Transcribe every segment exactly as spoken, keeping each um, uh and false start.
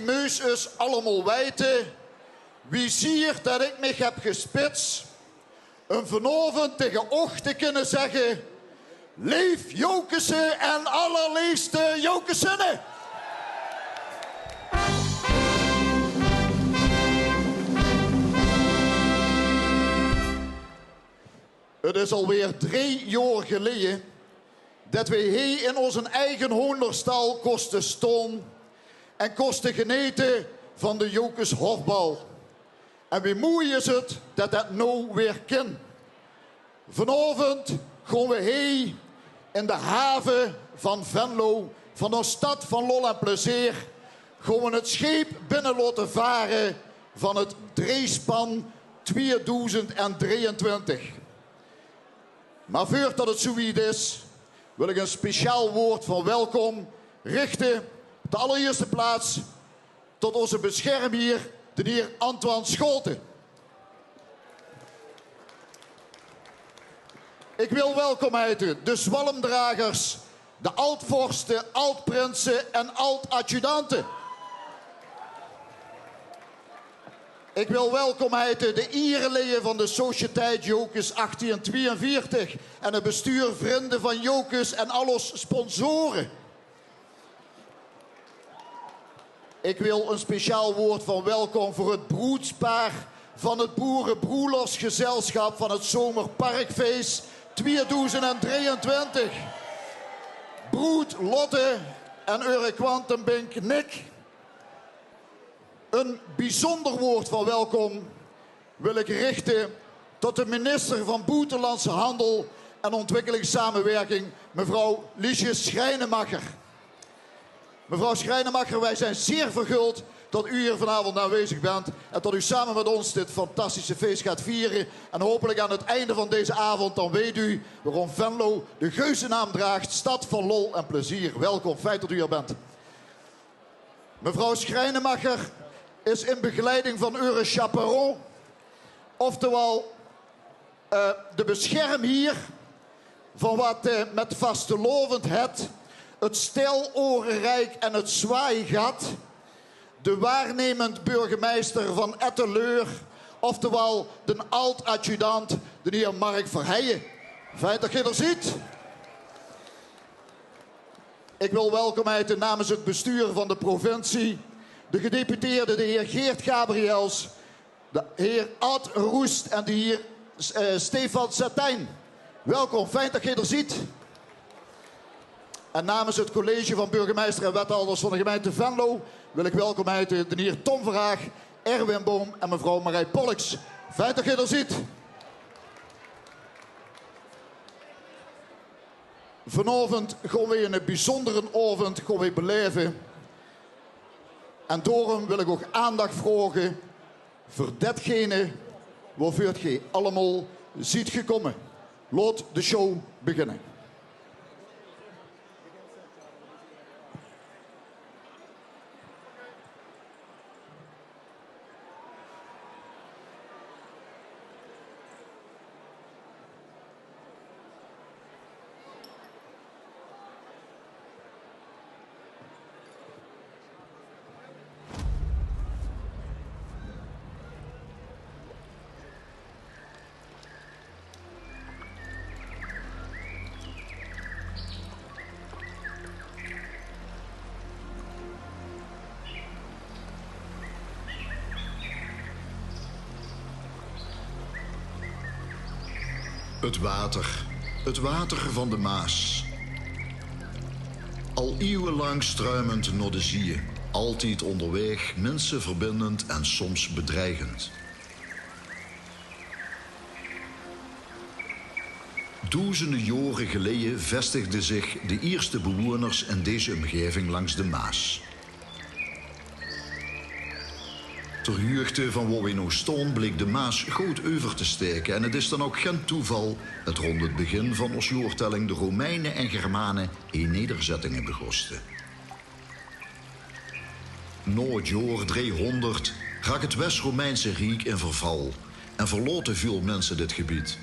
Meus us allemaol weite wie zier det ik mich heb gespits um vanaovend taege óch te kinne zegge: leef Jocusse en allerleefste Jocusinne. Het is alweer drie jaor geleje det weej hie in ózzen eige hoonderstal koste staon en koste genete van de Jocus Hofbal. En wie moei is het det det now weer kin. Vanaovend gaon we hie in de have van Venlo, van de stad van lol en plezeer, gaon we het scheep binne laote vare van het Dreespan tweedoezend en drieëntwintig. Maar veurdet het zoe wied is, wil ik een speciaal woord van welkom richte op de allerierste plaats tot ózze beschermhier, de heer Antoine Scholten. Ik wil welkom heite de zwalmdragers, de ald-vorste, ald-prinse en ald-adjudante. Ik wil welkom heite de iereleje van de Sociëteit Jocus achttien twieënveertig en het bestuur Vrinde van Jocus en al ós sponsore. Ik wil een speciaal woord van welkom veur het broedspaar van het Boerebroelosgezelschap van het Zomerparkfeest tweedoezend en drieëntwintig. Broed Lotte en eure kwantumbink Nick. Een bijzonder woord van welkom wil ik richte tot de minister van Boetelandse Handel en Ontwikkelingssamenwerking, mevrouw Liesje Schrijnemacher. Mevrouw Schrijnemacher, wij zijn zeer verguld dat u hier vanavond aanwezig bent en dat u samen met ons dit fantastische feest gaat vieren. En hopelijk aan het einde van deze avond, dan weet u waarom Venlo de geuzennaam draagt: stad van lol en plezier. Welkom, fijn dat u er bent. Mevrouw Schrijnemacher is in begeleiding van eure chaperon, oftewel, eh, de beschermhier van wat, eh, met vastelaovend het, het Steilorenrijk en het Zwaaigat, de waarnemend burgemeister van Etteleur, oftewel den ald-adjudant, de heer Mark Verheijen. Fijn dat geej er ziet. Ik wil welkom heite namens het bestuur van de provincie de gedeputeerde, de heer Geert Gabriëls, de heer Ad Roest en de heer, eh, Stefan Satijn. Welkom, fijn dat geej er ziet. En namens het college van burgemeister en wethouders van de gemeente Venlo wil ik welkom heite de heer Tom Verhaag, Erwin Boom en mevrouw Marij Pollux. Fijn dat geej er ziet. Vanaovend gaon weej een bijzondere aovend gaon weej belaeve. En daorum wil ik ouch aandacht vraoge veur detgene waoveur geej allemaol ziet gekómme. Laot de show beginne. Het water. Het water van de Maas. Al ieuwelang struimend nao de zieë. Altied óngerwaeg, minse verbindend en soms bedreigend. Doezende jaore geleje vestigde zich de ierste bewoners in deze umgaeving langs de Maas. Ter huugde van wao weej now staon bleek de Maas good euver te staeke en het is dan ouk gen toeval det rond het begin van ós jaortelling de Romeine en Germane hie nederzettinge begoste. Nao het jaor driehonderd raak het Wes-Romeinse Riek in verval en verlaote väöl minse dit gebied.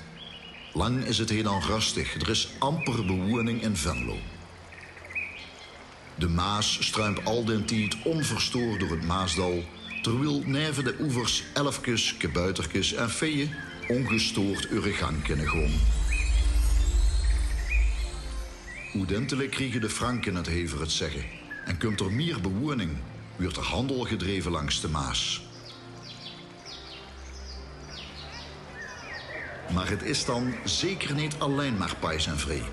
Lang is het hie dan rustig, d'r is amper bewoening in Venlo. De Maas struimp al d'n tied ónverstoord door 't Maasdal, terwiel neve de oevers elfkes, kabouterkes en feeë óngestoord eure gank kinne goon. Oeteindelik kriege de Franke 't hevige zegge en kump d'r mier bewoening, wuurt d'r handel gedreve langs de Maas. Mer 't is dan zeker neet allein mer pais en vreej.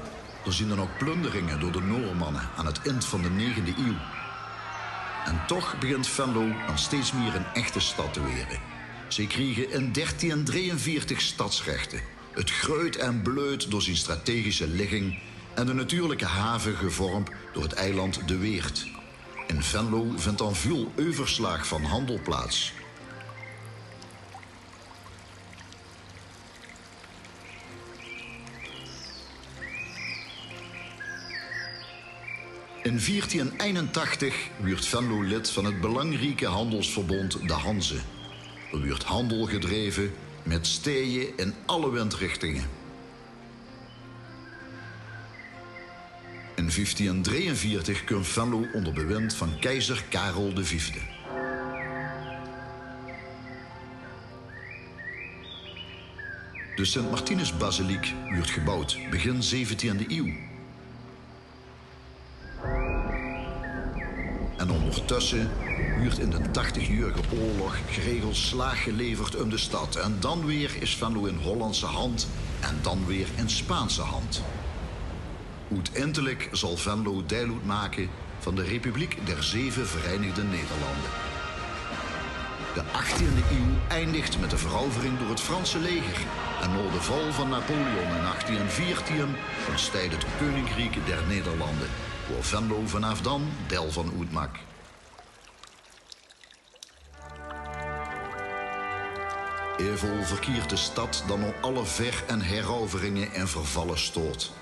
D'r zien dan ouch plunderinge door de Noormanne aan 't ind van de negende iew. En toch begint Venlo dan steeds mier 'n echte stad te waere. Ze kriege in dertien drieënveertig stadsrechte, 't greujt en bleujt door zien strategische ligging en de natuurlike have gevormp door 't eiland De Weert. In Venlo vint dan väöl euverslaag van handel plaats. In veertien einentachtig wuurt Venlo lid van 't belangrieke handelsverbónd De Hanze. D'r wuurt handel gedreve mit steje in alle windrichtinge. In vieftien drieënveertig kump Venlo ónger bewind van keizer Karel de Viefde. De Sint-Martinusbasiliek wuurt gebouwd begin zeventiende iew. En óngertösse wuurt in d'n tachtigjeurige oorlog geregeld slaag geleverd um de stad. En dan weer is Venlo in Hollandse hand en dan weer in Spaanse hand. Oeteindelik zal Venlo deil oetmake van de Republiek der Zeve Vereinigde Nederlanden. De achtiende iew eindigt mit de verovering door 't Franse leger en nao de val van Napoleon in achtienveertien óntsteit 't Keuningriek der Nederlanden, woe Venlo vanaaf dan deil van oetmaak. Aevel verkiert de stad dan nao alle ver- en heroveringe in vervalle staot.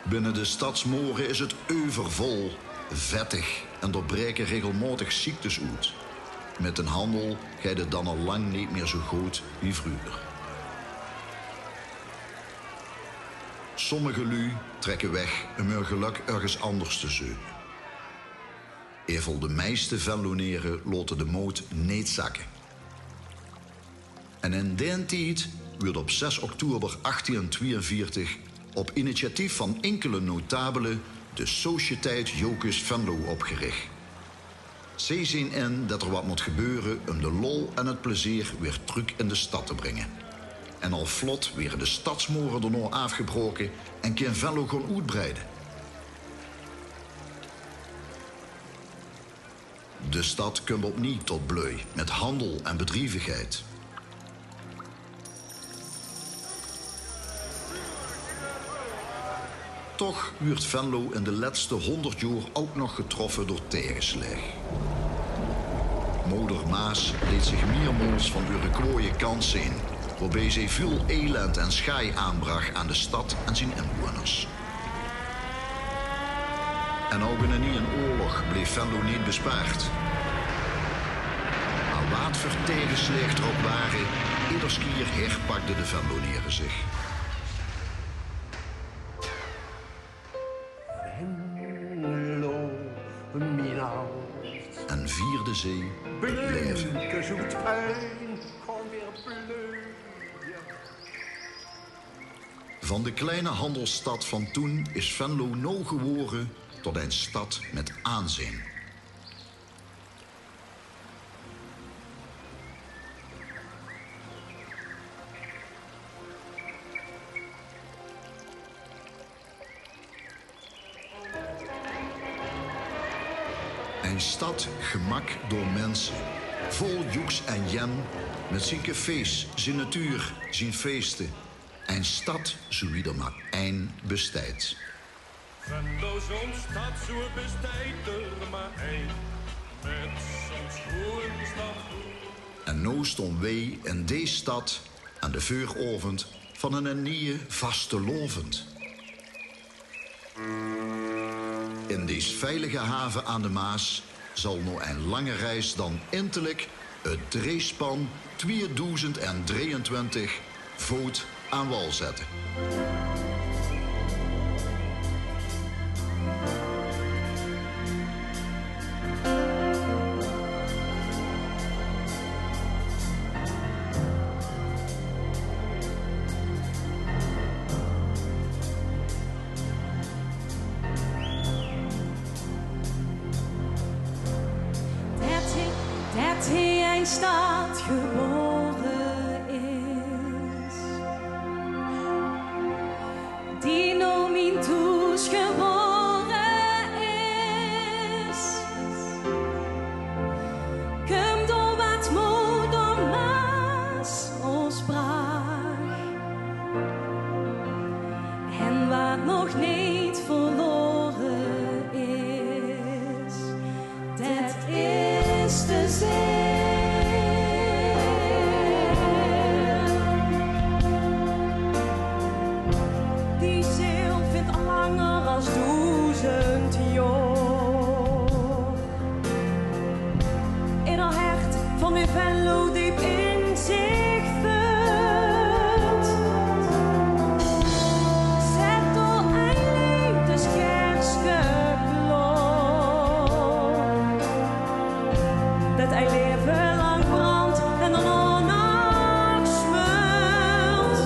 Binne de stadsmore is 't euvervol, vettig en d'r braeke regelmaotig ziektes oet. Mit d'n handel geit 't dan al lang neet mier zoe good wie vreuger. Sommige luuj trekke weg um hun gelök örges anders te zeuke. Aevel de meiste Venlonere laote de mood neet zakke. En in d'n tied wuurt op zes oktober achtientwieënveertig op initiatief van inkele notabele de Sociëteit Jocus Venlo opgerich. Ze zeen in det d'r wat mót gebeure um de lol en 't plezeer weer trök in de stad te bringe. En al vlot were de stadsmore d'r nao aafgebraoke en kin Venlo gaon oetbreide. De stad kump opnuuj tot bleuj mit handel en bedrievigheid. Toch wuurt Venlo in de lètste hónderd jaor ouch nog getroffe door taegeslaeg. Moder Maas leet zich miermaols van häöre kwaoje kant zeen, waobie ze väöl elend en sjaaj aanbrach aan de stad en zien inwoners. En ouch in 'nen oorlog bleef Venlo neet bespaard. Mer waat veur taegeslaeg d'r ouch ware, eder kier herpakde de Venlonere zich. Venlo, mien hart. En vierde ze 't laeve. Bloemkes oet puin, kom weer bloeie. Van de kleine handelsstad van toen is Venlo noe gewore tot ein stad mit aanzeen. Ein stad gemak door minse, vol joeks en jen, mit zien cafés, zien natuur, zien feeste. Ein stad zoewie d'r mer ein besteit. Venlo, zoe'n stad, zoe besteit d'r mer ein. Mit zoe'n schoeën stad. En noe staon weej in dees stad aan de veuraovend van 'ne nieje vastelaovend. In dees veilige have aan de Maas zal nao ein lange reis dan eindelik 't Dreejspan tweedoezend en drieëntwintig voot aan wal zètte. Dee in stad gebore is, dee noe mien thoes gewore is. Kump door wat mood door Maas oos braag en wat nog neet verlore is. Det is de zeel. Die zeel vindj al langer as doezend jaor in 't hert van de Venlo deep in zich vult. Zet door ein leed de scherske blauw. Det ei leve lang brand en dan nog smult.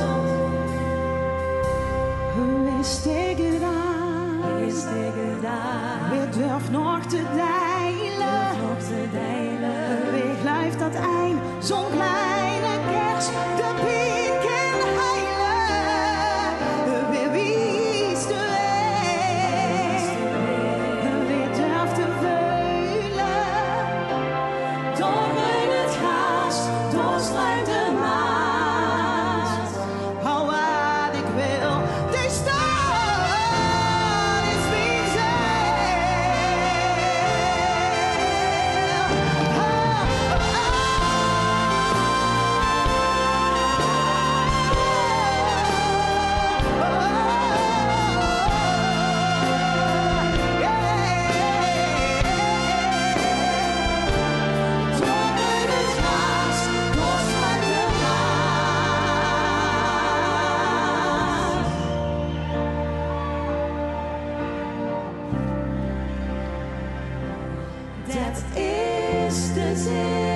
Wis ik 't al, wis ik 't al. Weer durf nog te deile, durf nog te deile. Weer gluif det ein zo'n kleine kers de pien kin heile. Weer wies de waeg, weer durf te veule. Door greun 't graas, door struim de Maas. Hou wat ik wil, de stad is mien zeel. Det is de zeel.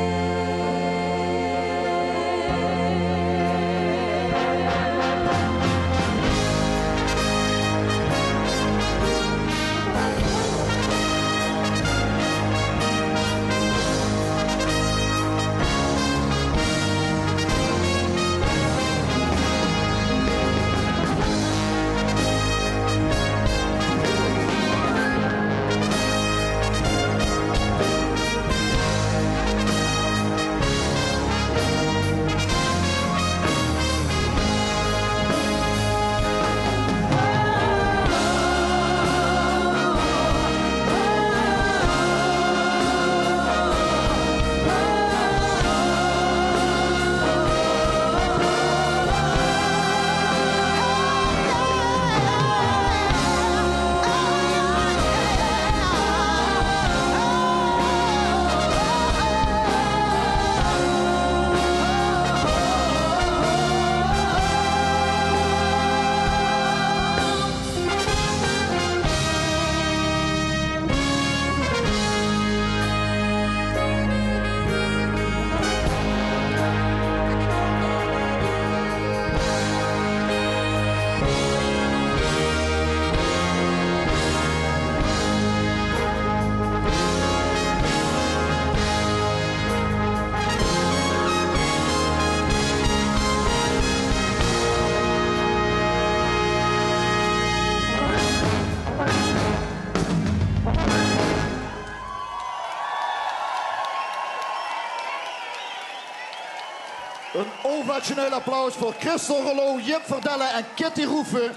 Een ovationeel applaus voor Christel Relo, Jip Verdellen en Kitty Roefen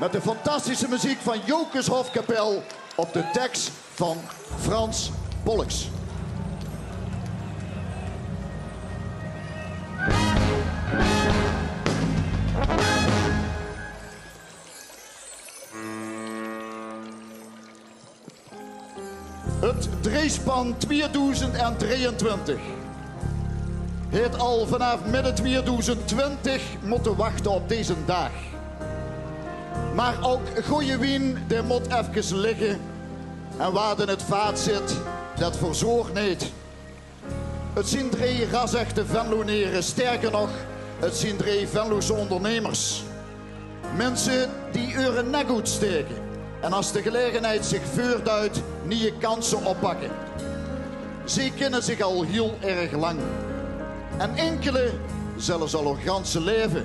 met de fantastische muziek van Jocus Hofkapel op de tekst van Frans Pollux. Het Dreejspan tweedoezend drieëntwintig haet al vanaaf midde tweedoezend twintig mótte wachte op deze daag. Maar ouk gooje wien, dae mót efkes ligge. En waat in het vaat zit, det verzoort neet. Het zien drie rasechte Venlonere. Sterker nog, het zien drie Venlose ondernemers. Minse die eure nek oetstaeke en as de gelegenheid zich veurduit, nieje kanse oppakke. Ze kinne zich al hiel erg lang. En inkele zelfs al hun ganse laeve.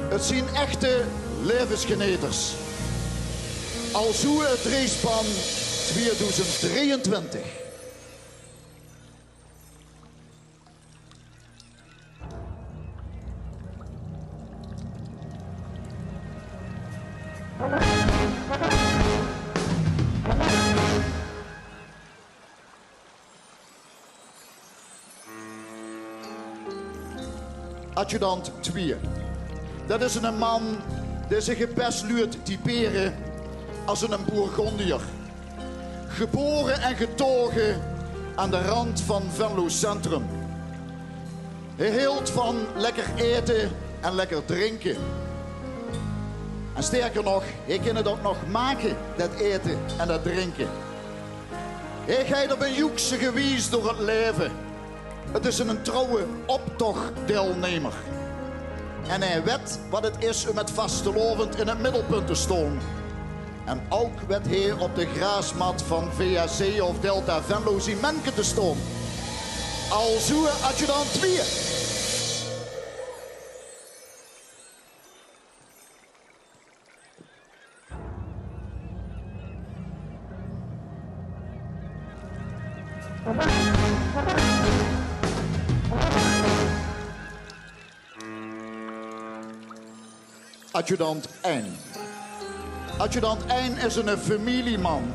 Het zien echte laevesgeneters. Alzoe het Dreejspan tweedoezend dreeëntwintig. Adjudant twieë. Det is eine man dae zich het bès luuet typere as eine Bourgondiër. Gebore en getaoge aan de rand van Venlo Centrum. Hae hilt van lekker aete en lekker drinke. En sterker nog, hae kin het ouch nog make, det aete en det drinke. Hae geit op ein joekse gewies door het laeve. Het is eine trouwe optochdeilnemer. En hae wet waat het is um met vastelaovend in het middelpunt te staon. En ouch wet hae op de graasmat van V A C of Delta Venlo zien menke te staon. Alzoe adjudant twieë. Adjudant ein. Adjudant ein is eine femilieman.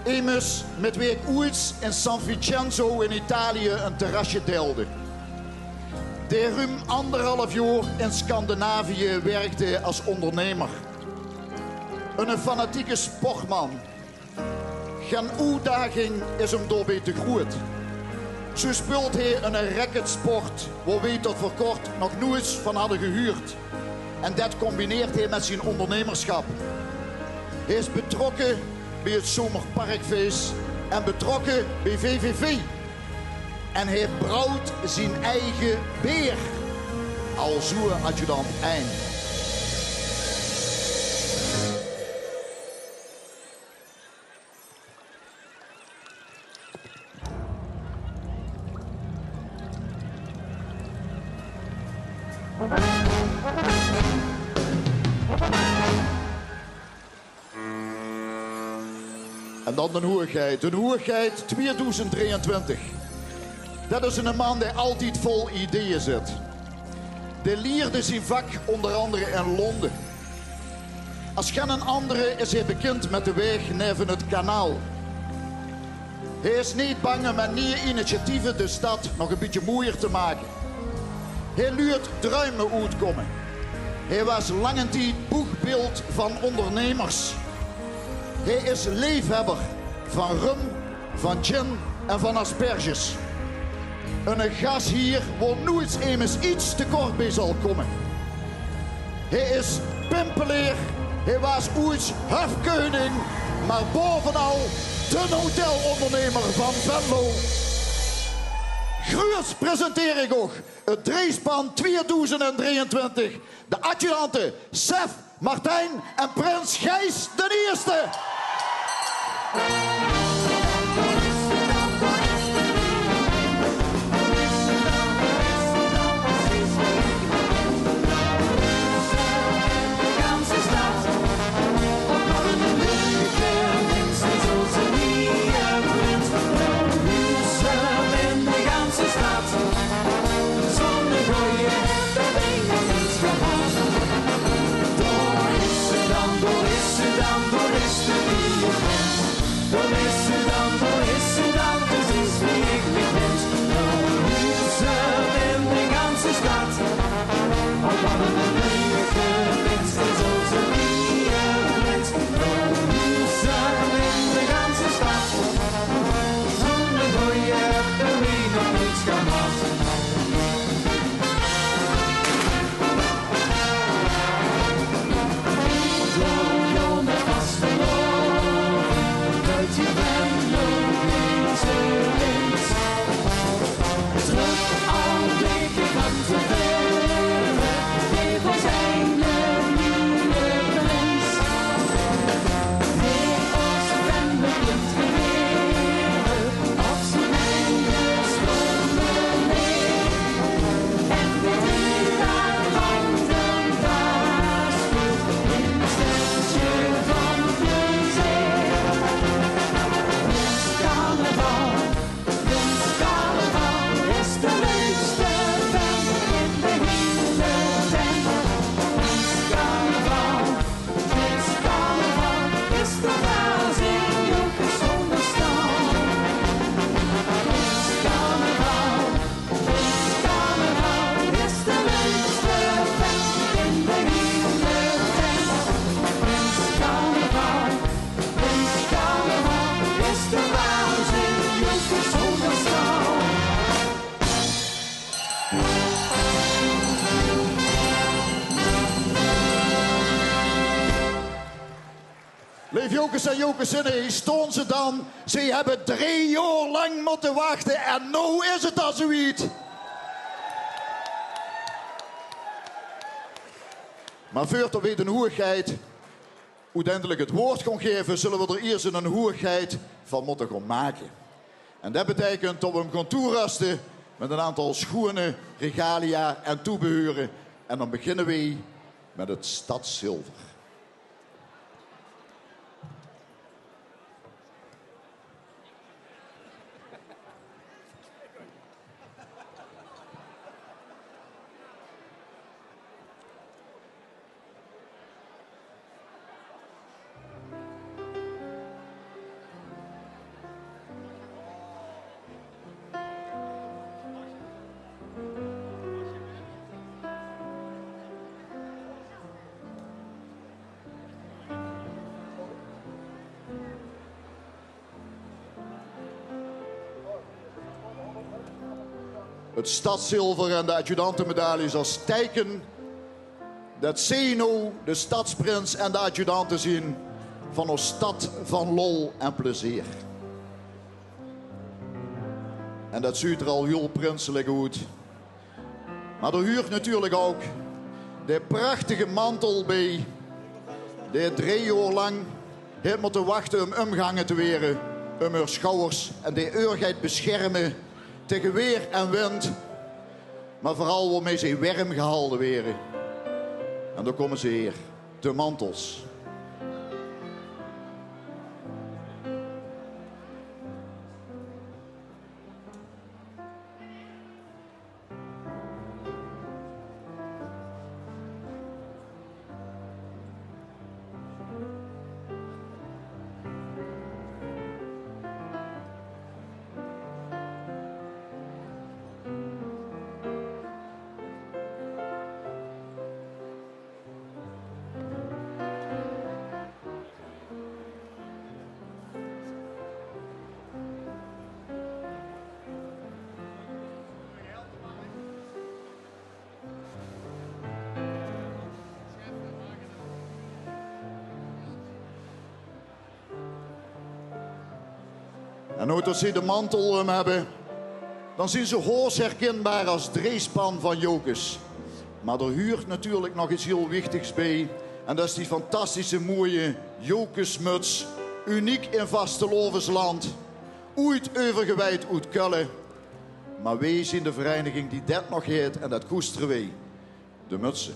Emes mit wae ik oeits in San Vincenzo in Italië ein terrasje deilde. Dae ruum anderhalf jaor in Scandinavië wirkde as ondernemer. Eine fanatieke sportman. Gen oetdaging is 'm daobie te groeët. Zoe speult hae eine racketsport, wo weej tot veur kort nog noeits van hadde gehuurd. En det combineert hae met zien ondernemerschap. Hae is betrokke bie het Zomerparkfeest en betrokke bie V V V. En hae brouwt zien eige beer. Alzoe adjudant ein. En dan de hoeëgheid. De hoeëgheid tweedoezend dreeëntwintig. Det is eine man dae altied vol ideeë zit. Dae lierde zien vak onder andere in Londen. As gen andere is hae bekind met de waeg neve het kanaal. Hae is neet bang um met nieje initiatieve de stad nog ein bietje moeier te make. Hae luuët druime oetkomme. Hae waas langen tied boegbeeld van ondernemers. Hae is leefhebber van rum, van gin en van asperges. Eine gashier wo noeits emes iets te kort bie zal komme. Hae is pimpeleer, hae waas oeits hofkeuning, maar baovenal de hotelondernemer van Venlo. Gruuets presenteer ik uch het Dreejspan tweedoezend dreeëntwintig, de adjudante Sef, Martijn en prins Gijs d'n Ierste. Dao is ze dan, dao is ze dan, dao is ze, die Jocus en Jocusinne, hie staon ze dan. Ze höbbe drie jaor lang mótte wachte en noe is 't dan zoewied. Mer veurdat v'r de hoegheid oeteindelik 't waord gaon gaeve, zulle v'r d'r iers 'n hoegheid van mótte gaon make. En det beteikent det v'r 'm gaon toeruste mit 'n aantal sjoeane regalia en toebeheure. En dan beginne v'r mit 't stadzilver. 't Stadzilver en de adjudantemedailles es teike det zeej noe de stadsprins en de adjudante zeen van ós stad van lol en plezeer. En det zuut d'r al hiel prinselik oet. Mer d'r huurt natuurlik ouch de prachtige mantel bie, dae drie jaor lang haet mótte wachte óm ómgehange te waere óm häör sjouwers en dae häör geit besjerme taenge weer en wind, mer veural waomee ze werm gehalde waere. En dao kómme ze haer, de mantels. En noe det ze de mantel óm höbbe, dan zeen ze hoogst herkinbaar es dreejspan van Jocus. Mer d'r huurt natuurlik nog get hiel wichtigs bie. En det is die fantastische, moeie Jocusmuts, uniek in vastelaovesland. Oeit euvergewijd oet Kölle. Mer weej zeen de vereiniging die det nog haet en det koestere weej. De mutse.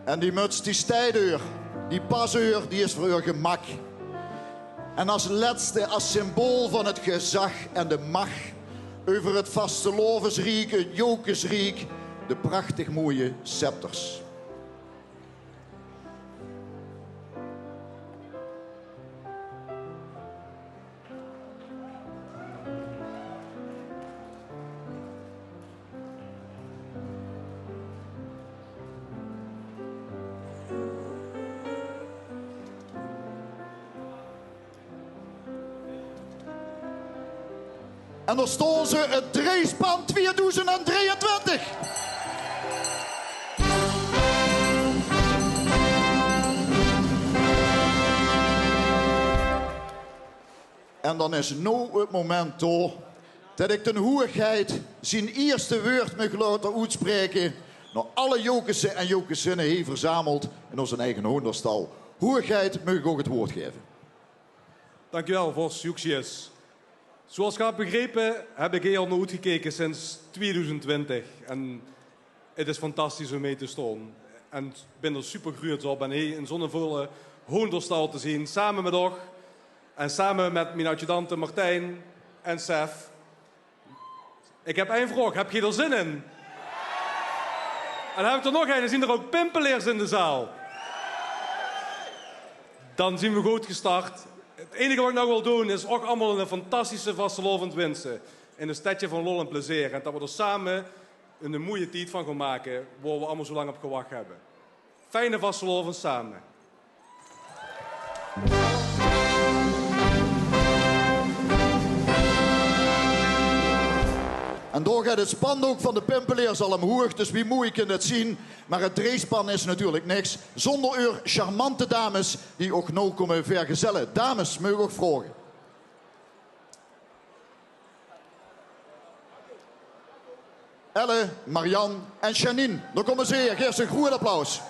En die muts, die steit häör, die pas häör, die is veur häör gemak. En es lètste, es symbool van 't gezag en de mach euver 't vastelaovesriek, 't Jocusriek, de prachtig moeie scepters. En dao staon ze, 't dreejspan twieëdoezend drieëntwintig. En dan is noe 't moment dao det ik d'n hoegheid zien ierste wäörd maag laote oetspraeke nao alle Jocusse en Jocusinne hie verzameld in ózze eige Hoonderstal. Hoegheid, maag ik uch 't waord gaeve? Dank u wel, vors Jocusius. Zoals ge had begrepen, heb ik hier al naar uitgekeken sinds tweeduizend twintig. En het is fantastisch om mee te staan. En ik ben er super gruuets op en hier in zo'n volle Hoonderstal te zien. Samen met uch en samen met mijn adjudante Martijn en Sef. Ik heb één vraag. Heb je er zin in? En dan höb ich d'r nog ein, d'r zeen d'r ouch Pimpeleers in de zaal. Dan zeen v'r good gestart. 't Einige waat ich noe wil doon is ouch allemaol ein fantastische vastelaovend winse in 't stedje van lol en plezeer. En det v'r d'r same ein moeie tied van gaon make, wo v'r allemaol zo lang op gewach höbbe. Fijne vastelaovend same. En dao geit 't spandook van de Pimpeleers al umhoeg, dus wie moei kint 't zeen. Mer 't dreejspan is natuurlik niks zónger eur charmante dames die uch noe kómme vergezelle. Dames, maag ich uch vraoge? Elle, Marianne en Janine. Dao kómme ze. Gaef ze ein groeët applaus.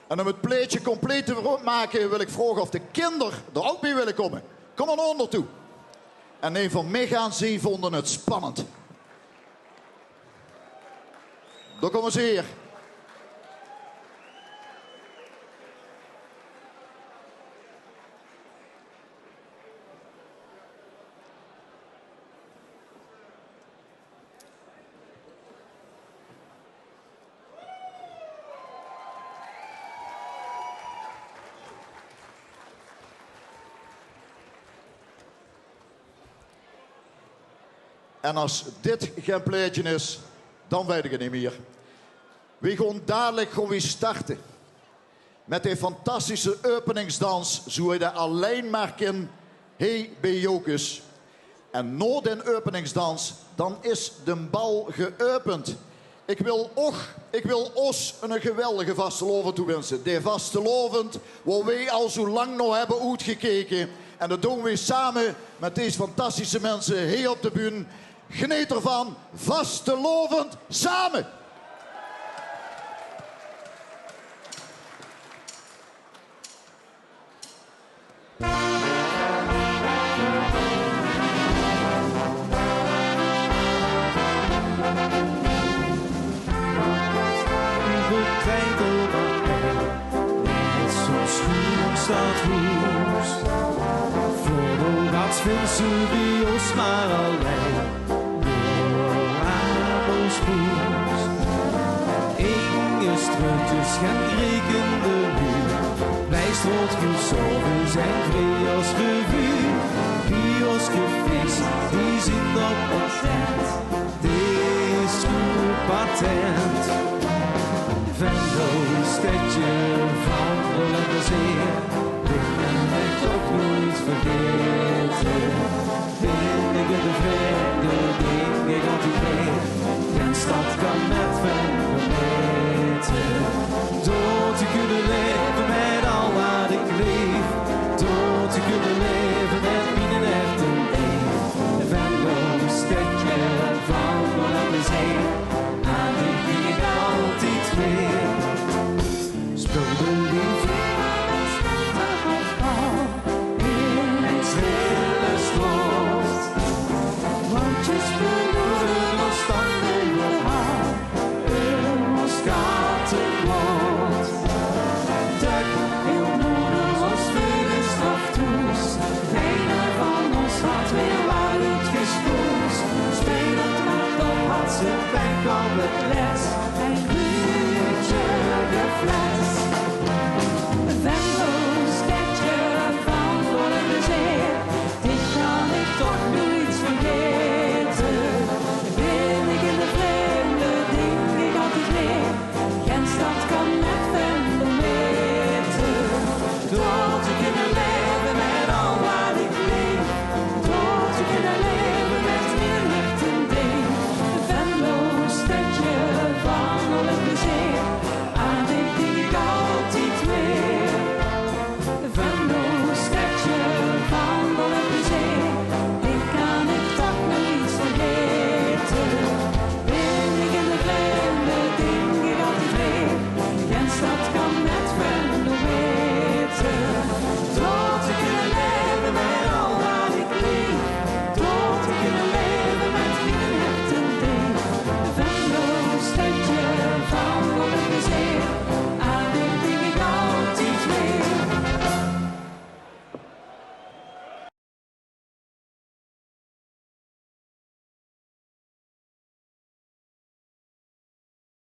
En um 't plaetje compleet te make, wil ich vraoge of de kinder d'r ouch bie wille kómme. Kóm mer nao ónger toe. En nae, van mich aan, ze vónde 't spannend. Dao kómme ze. En es dit gein plaetje is, dan weit ich 't neet mier. Weej gaon dalik gewoon weer starte. Mit de fantastische openingsdans, zoeë de allein mer kin, hie bie Jocus. En nao den openingsdans, dan is de bal geopend. Ik wil och, ik wil os 'ne geweldige vastelaovend toewinse. De vastelaovend wo weej al zo lang nao hebbe oetgekeke. En det doon weej same mit dees fantastische minse hie op de bühne. Geneet d'rvan, vastelaovend same! Soms schuur stad hoes. Veur de gat vinse weej os mer allein. Door Amos Boes. Inge strutjes gen kriekende muur. Blijstraot gezogen zijn vrees revue. Bios cafés, die zien op patent. Dit is uw patent. Venlo, stedje van lol en plezeer. Dit kan ik toch nooit vergeten. Bin ik de vreemde ding die dat ik weet. Gen stad kan met Venlo mete. Door te kunnen leven met al wat ik leef. Door te kunnen leven met miene hert en leef. Venlo, stedje van lol en plezeer. Aan die die ik altied weer. Speelde lief. In een stille sloot. Woontjes verloren ons dat verhaal. Een moskattenbrood. Dök hield moeder os veuge stoftoes. Geine van os had weer wat oetgespoes. Spelend met op had ze pech op het les. En Guurtje de fles.